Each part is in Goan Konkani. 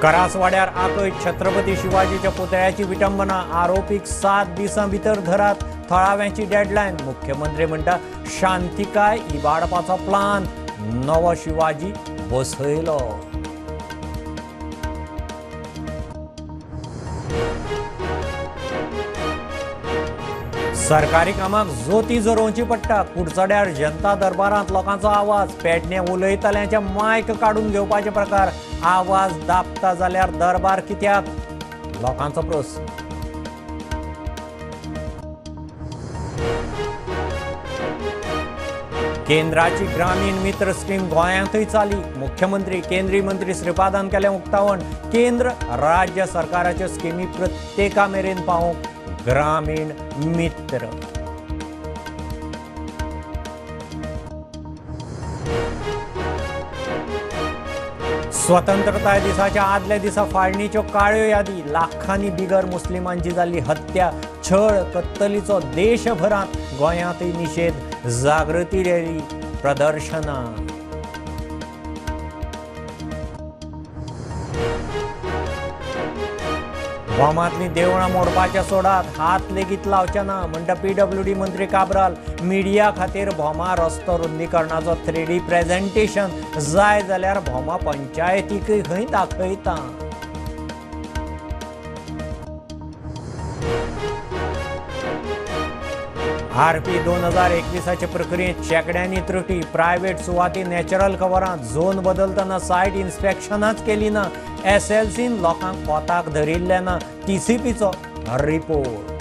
करासवाड्यार आकय छत्रपती शिवाजीच्या पुतळ्याची विटंबना, आरोपीक 7 दिसां भितर धरात, थळाव्यांची डेडलायन। मुख्यमंत्री म्हणटा शांतिकाय इबाडपाचो प्लान, नवो शिवाजी बसयलो। सरकारी कामाक जोती झरोवची पडटा, कुडचड्यार जनता दरबारांत लोकांचो आवाज, पेडणे उलयतल्यांचे मायक काडून घेवपाचे प्रकार, आवाज दाबता जाल्यार दरबार कित्याक, लोकांचो प्रस्न। केंद्राची ग्रामीण मित्र स्कीम गोंयांतूय चाली, मुख्यमंत्री केंद्रीय मंत्री श्रीपादान केलें उक्तावण। केंद्र राज्य सरकाराच्यो स्किमी प्रत्येका मेरेन पावोवंक ग्रामीण मित्र। स्वतंत्रताय दिसाच्या आदल्या दिसा फाळणीच्यो काळ्यो यादी, लाखांनी बिगर मुस्लिमांची जाल्ली हत्या, छळ, कत्तलीचो देशभरांत गोंयांतूय निशेध, जागृती रॅली, प्रदर्शनां। भोमांतलीं देवळां मोडपाच्या सोडात, हात लेगीत लावचे ना म्हणटा पीडब्ल्यूडी मंत्री काब्राल। मिडिया खातीर भोमा रस्तो रुंदीकरणाचो 3D presentation जाय जाल्यार भोमा पंचायतीकय खंय दाखयता। आरपी 2021 प्रक्रियेंत शेंकड्यांनी त्रुटी, प्रायव्हेट सुवाती नॅचरल कवरांत, झोन बदलतना सायट इन्स्पेक्शनाच केली ना, एसएलसीन लोकांक कोताक धरिल्लें ना, टीसीपीचो रिपोर्ट।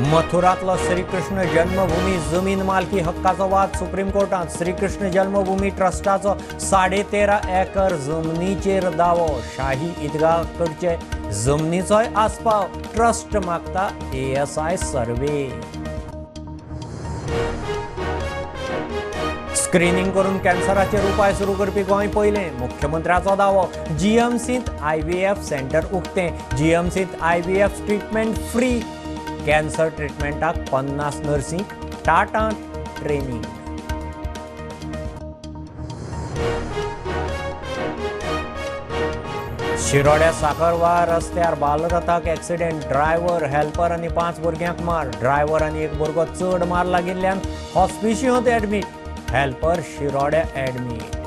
मथुरातलो श्रीकृष्ण जन्मभूमी जमीन मालकी हक्काचो वाद सुप्रीम कोर्टांत, श्रीकृष्ण जन्मभूमी ट्रस्टाचो 13.5 एकर जमनीचेर दावो, शाही ईदगाह कडचे जमनीचोय आस्पाव, ट्रस्ट मागता एएसआय सर्वे। स्क्रिनींग करून कॅन्सराचेर उपाय सुरू करपी गोंय पयलें, मुख्यमंत्र्याचो दावो। जीएमसींत आयव्हीएफ सेंटर उक्तें, जीएमसींत आयव्हीएफ ट्रिटमेंट फ्री, कॅन्सर ट्रिटमेंटाक 50 नर्सींक टाटांत ट्रेनिंग। शिरोड्या साकरवार रस्त्यार बालरथाक एक्सिडेंट, ड्रायव्हर, हेल्पर आनी 5 भुरग्यांक मार, ड्रायव्हर आनी एक भुरगो चड मार लागिल्ल्यान हॉस्पिशियोंत ऍडमीट, हेल्पर शिरोड्या ऍडमीट।